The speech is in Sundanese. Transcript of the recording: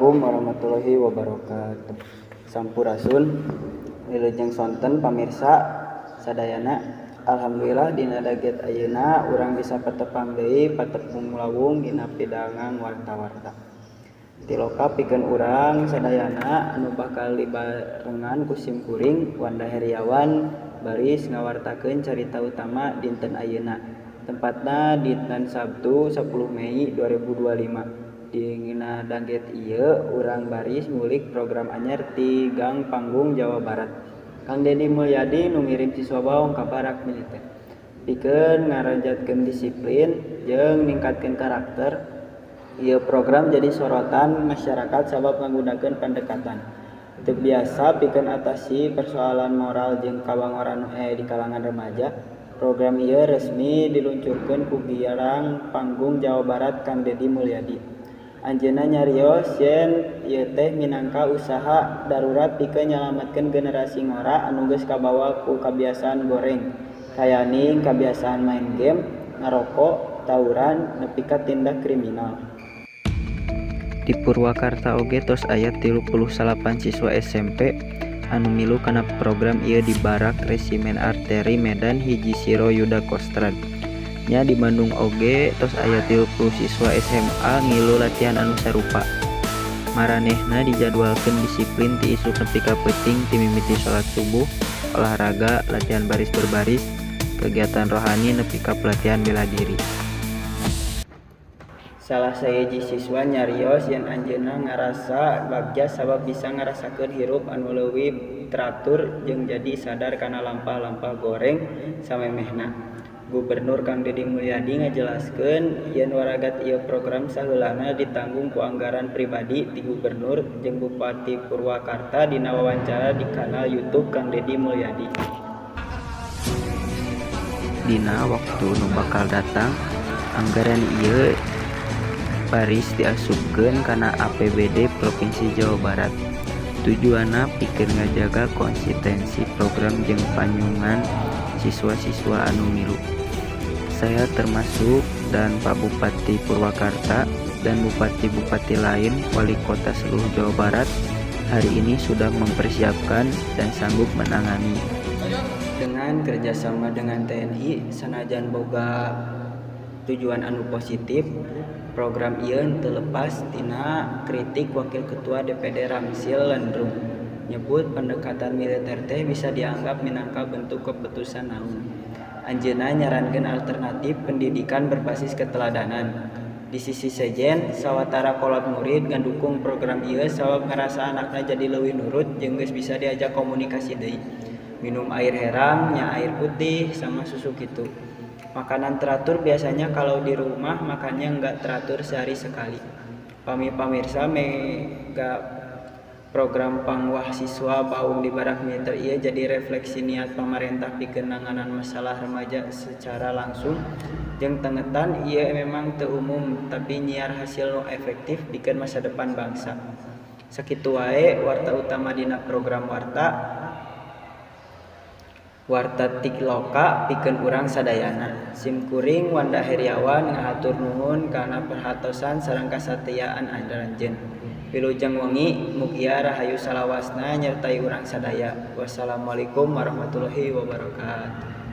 Assalamualaikum warahmatullahi wabarakatuh. Sampurasun, wilujeng sonten pamirsa sadayana. Alhamdulillah, dina daget ayeuna urang bisa patepang deui, patepung lawung dina pidangan warta-warta. Tiloka pikeun urang sadayana anu bakal dibarengan ku sim kuring Wanda Heriawan baris ngawartakeun carita utama dinten ayeuna. Tempatna dinten Sabtu 10 Mei 2025. Dina daget ieu urang baris ngulik program anyar ti Gang Panggung Jawa Barat. Kang Dedi Mulyadi nu ngirim siswa baong ka barak militer. Pikeun ngaranjatkeun disiplin jeung ningkatkeun karakter, ieu program jadi sorotan masyarakat sabab ngagunakeun pendekatan teu biasa pikeun atasi persoalan moral jeung kabangoran nu aya di kalangan remaja. Program ieu resmi diluncurkeun ku Girang Panggung Jawa Barat, Kang Dedi Mulyadi. Anjeunna nyarios yen ieu teh minangka usaha darurat pikeun nyalametkeun generasi ngora anu geus kabawa ku kabiasaan goreng, kayaning kabiasaan main game, ngaroko, tawuran, nepi ka tindak kriminal. Di Purwakarta oge tos aya 39 siswa SMP anu milu kana program ieu di Barak Resimen Arteri Medan 1 Siro Yudha Kostrad. Nya, di Bandung oge tos aya 30 siswa SMA ngilu latihan anu sarupa. Maranehna dijadwalkeun disiplin ti isuk nepi ka peuting, ti mimiti salat subuh, olahraga, latihan baris berbaris, kegiatan rohani, nepi ka pelatihan bela diri. Salah sahiji siswa nyarios yen anjeunna ngarasa bagja sabab bisa ngarasakeun hirup anu leuwih teratur jeung jadi sadar kana lampah-lampah goreng samemehna. Gubernur Kang Dedi Mulyadi ngajelaskeun yen waragat ieu program saheulana ditanggung ku anggaran pribadi ti gubernur jeung Bupati Purwakarta dina wawancara di kanal YouTube Kang Dedi Mulyadi. Dina waktu nu bakal datang, anggaran ieu baris diasupkeun kana APBD Propinsi Jawa Barat. Tujuanna pikeun ngajaga konsistensi program jeung panyungan siswa-siswa anu milu. Saya termasuk dan Pak Bupati Purwakarta dan bupati-bupati lain, wali kota seluruh Jawa Barat hari ini sudah mempersiapkan dan sanggup menangani. Dengan kerjasama dengan TNI, sanajan boga tujuan anu positif, program ieu teu lepas tina kritik. Wakil Ketua DPD Ramsil Lendrum nyebut pendekatan militer teh bisa dianggap minangka bentuk keputusan naung. Anjeunna nyarankeun alternatif pendidikan berbasis keteladanan. Di sisi sejen, sawatara kolot murid ngadukung program ieu sabab ngarasa anakna jadi leuwih nurut jeung geus bisa diajak komunikasi deui. Minum air herang nya, air putih sama susu kitu. Makanan teratur, biasanya kalau di rumah makannya nggak teratur, sehari sekali. Pami pamirsa mega program pangwah siswa baong di barak militer ieu jadi refleksi niat pamarentah pikeun nanganan masalah remaja secara langsung jeung tengetan. Ieu memang teu umum, tapi nyiar hasil nu efektif pikeun masa depan bangsa. Sakitu wae warta utama dina program Warta Warta Tiloka pikeun urang sadayana. Sim kuring Wanda Heriawan ngahatur nuhun kana perhatosan sareng kasatiaan aranjeun. Wilujeng wengi, mugia rahayu salawasna nyertai urang sadaya. Wassalamualaikum warahmatullahi wabarakatuh.